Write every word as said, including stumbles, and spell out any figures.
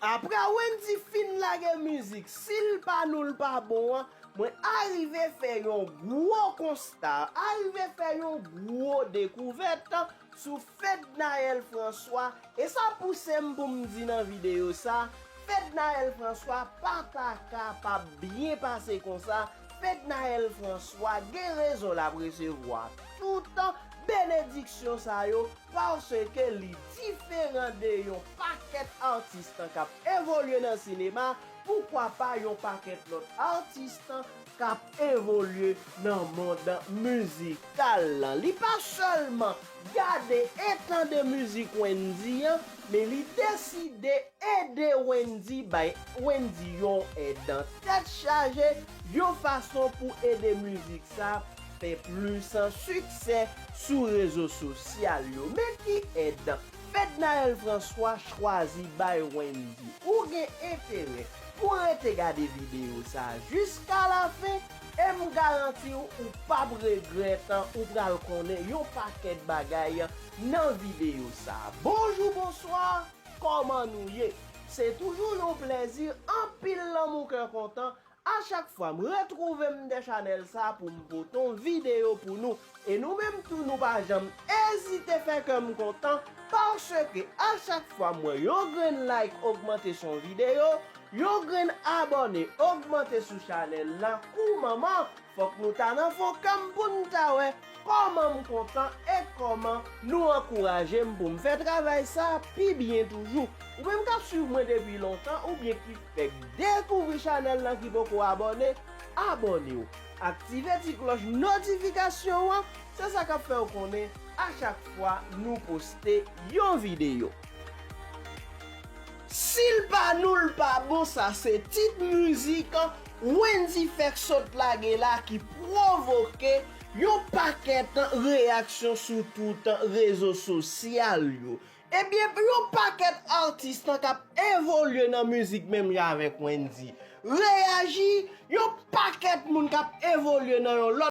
Apre Wendy fin lage mizik, si l pa nou l pa bon an, mwen arive fè yon gwo konsta, arive fè yon gwo dekouvèt sou Fednaelle François, e sa pouse m pou m di nan videyo sa, Fednaelle François pa ta kapab byen pase konsa. Fednaelle François gen rezon l ap resevwa tout benediksyon sa yo, paske li diferan de yon pakèt atis k ap evolye nan sinema, poukwa pa yon pakèt lòt atis k ap evolye nan mond mizikal lan. Li pa sèlman gade e tande mizik Wendy an, men li deside ede Wendy, bay Wendy yon èd tèt chaje, yon fason pou ede mizik sa fè plis siksè sou rezo sosyal yo. Men ki èd Fednaelle François chwazi bay Wendy. Ou gen enterè pou rete gade videyo sa jiska lafen, e m garanti w, ou p ap regrèt, ou pral konnen yon pakèt bagay nan videyo sa. Bonjou, bonswa, kòman nou ye? Se toujou yon plèzi, anpil lanmou, kè kontan. A chak fwa m retwouve m dè chanèl sa pou m pote yon videyo pou nou. E nou menm tou, nou pa janm ezite fè kè m kontan, paske a chak fwa m wè yon grenn like ogmante sou yon videyo, yon grenn abòne ogmante sou chanèl la, kou manman, fòk nou ta nan fon kè m pou n ta wè kòman m kontan e kòman nou ankouraje m pou m fè travay sa pi byen toujou. Ou menm k ap swiv mwen depi lontan oubyen ki fèk dekouvri chanèl lan ki poko abòne, abòne w. Aktive ti klòch notifikasyon an, se sa k ap fè w konnen a chak fwa nou poste yon videyo. Si l pa nou, l pa bon, sa se tit mizik Wendy fèk sot lage la ki pwovoke yon pakèt reyaksyon sou tout rezo sosyal yo. Ebyen, yon pakèt atis k ap evolye nan mizik menm jan avèk Wendy reyaji, yon pakèt moun k ap evolye nan yon lòt